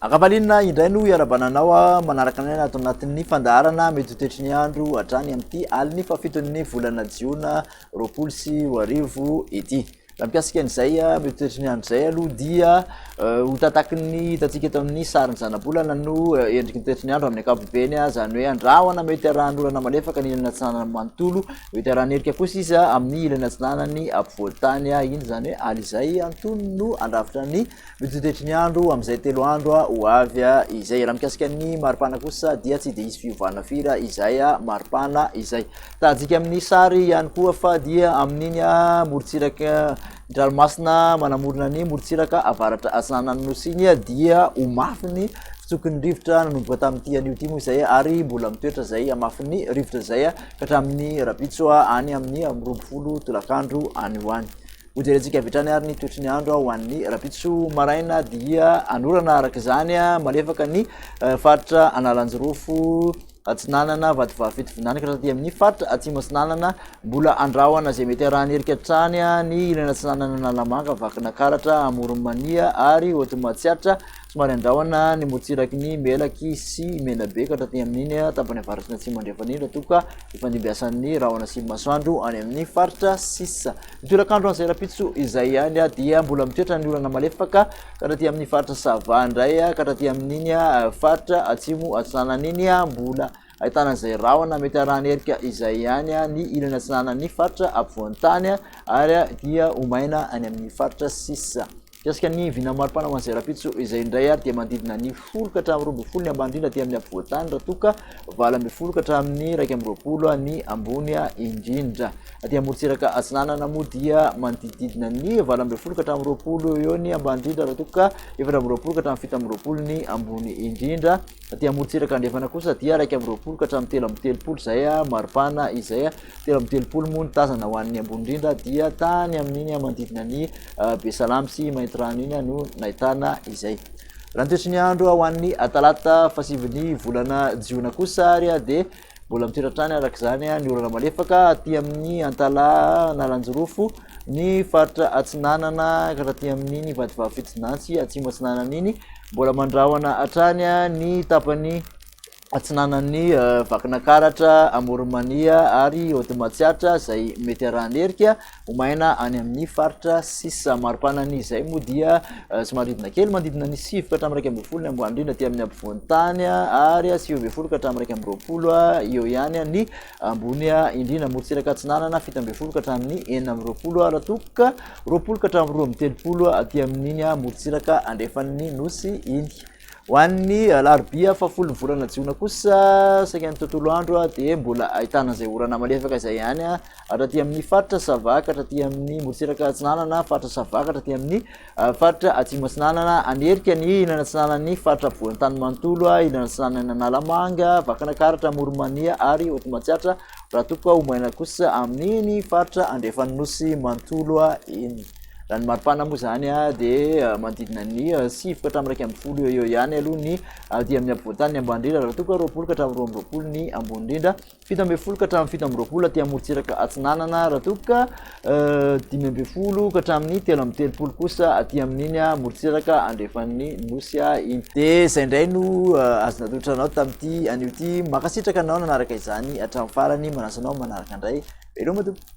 Ankafaliana indray no iarahabana anao manaraka anay ato anatin'ny fandaharana mety ho toetry ny andro hatrany amin'ity alin'ny fahafiton'ny volana jiona 2020 ity. Raha mikasika an'izay mety toetry ny andro izay aloha dia ho tatakin'ny hitantsika eto amin'ny sarin'ny zanabolana no endriky ny toetry ny andro amin'ny ankapobeny, izany hoe andrahona mety arahan'orana malefaka ny ilany atsinanana manontolo, mety arahan'erika kosa izy amin'ny ilany atsinanany ampovoan-tany iny, izany hoe aly izay antonony no handrafitra ny mety ho toetry ny andro amin'izay 3 andro ho avy izay. Raha mikasika ny maripana kosa dia tsy dia hisy fiovana firy izay maripana izay. Tadika amin'ny sary ihany koa fa dia amin'iny morontsiraka ranomasina manamorona ny morontsiraka avaratra atsinanan'ny nosy iny dia ho mafy ny fitsoky ny rivotra nanomboka tamin'ity anio ity moa izay ary mbola mitoetra izay hamafin'ny rivotra izay ka hatramin'ny rahampitso any amin'ny 12 tolakandro any ho any. Hojerentsika avy hatrany ary ny toetry ny andro ho an'ny rahampitso maraina dia anorana araka izany malefaka ny faritra Analanjirofo Atsinanana, Vatovavy Fitovinany ka hatraty amin'ny faritra Atsimo Atsinanana. Mbola andrahona izay mety arahan'ny erika hatrany ny ilany atsinanana Analamanga, Vakinakaratra, Amoron'i Mania ary Haute Matsiatra. Somary andrahona ny morontsiraky ny Melaky sy Menabe ka hatraty amin'iny tapany avaratry ny Atsimo Andrefana iny raha toa ka ifandimbiasan'ny rahona sy masoandro any amin'ny faritra sisa. Ny tolakandro an'izay rahampitso izay ihany dia mbola mitoetra ny orana malefaka ka hatraty amin'ny faritra Sava indray ka hatraty amin'iny faritra Atsimo Atsinanana iny mbola ahitana izay rahona mety arahan'ny erika izay ihany ny ilany atsinanan'ny faritra ampovoan-tany ary dia ho maina any amin'ny faritra sisa. Mikasika ny vina maripana ho an'izay rahampitso izay indray ary dia manodidina ny 10 ka hatramin'ny 12 ny ambany indrindra aty amin'ny ampovoan-tany raha toa ka 18 ka hatramin'ny 21 ny ambony indrindra. Aty amorontsiraka atsinanana moa dia manodidididina ny 18 ka hatramin'ny 20 eo eo ny ambany indrindra raha toa ka 24 ka hatramin'ny 27 ny ambony indrindra. Aty amorontsiraka andrefana kosa dia 21 ka hatramin'ny 33 izay maripana izay. 33 moa ny tazana ho an'ny ambony indrindra dia tany amin'iny manodidina ny Besalamy sy Maintirano iny no nahitana izay. Raha ny toetry ny andro ho an'ny talata fahasivin'ny volana jiona kosa ary dia Mbola mitoetra hatrany araka izany ny orana malefaka aty amin'ny Antalaha, Analanjirofo, ny faritra Atsinanana ka hatraty amin'iny Vatovavy Fitovinany Atsimo Atsinanana iny. Mbola mandrahona hatrany ny tapany atsinanan'ny Vakinakaratra, Amoron'i Mania ary Haute Matsiatra izay mety arahan'erika. Ho maina any amin'ny faritra sisa. Maripanan'ny izay moa dia somary hidina kely manodidina ny 9 ka hatramin'ny 11 ny ambany indrindra aty amin'ny ampovoan-tany ary 19 ka hatramin'ny 21 eo ihany ny ambony indrindra. Morontsiraka atsinanana 17 ka hatramin'ny 26 raha toa ka 20 ka hatramin'ny 32 aty amin'iny morontsiraka andrefan'ny nosy iny. Ho an'ny alarobia fahafolon'ny volana jiona kosa, saika ny tontolo andro dia mbola ahitana izay orana malefaka izay ihany hatraty amin'ny faritra Sava ka hatraty amin'ny morontsiraka atsinanana, faritra Sava ka hatraty amin'ny faritra atsimo atsinanana, hanerika ny ilany atsinanan'ny faritra afovoan-tany manontolo, ilany atsinanan'ny Analamanga, Vakinakaratra, Amoron'i Mania ary Haute Matsiatra, raha toa ka ho maina kosa amin'iny faritra andrefan'ny nosy manontolo iny. Raha ny maripana moa izany dia manodidina ny 9 ka hatramin'ny 11 eo eo ihany aloha ny aty amin'ny ampovoan-tany ny ambany indrindra, raha toa ka 20 ka hatramin'ny 22 ny ambony indrindra, 17 ka hatramin'ny 27 aty amorontsiraka atsinanana, raha toa ka 15 ka hatramin'ny 33 kosa aty amin'iny morontsiraka andrefan'ny nosy iny. Dia izay indray no azo natolotra anao tamin'ity anio ity. Mankasitraka anao nanaraka izany hatramin'ny farany, manasa anao manaraka indray. Veloma tompoko.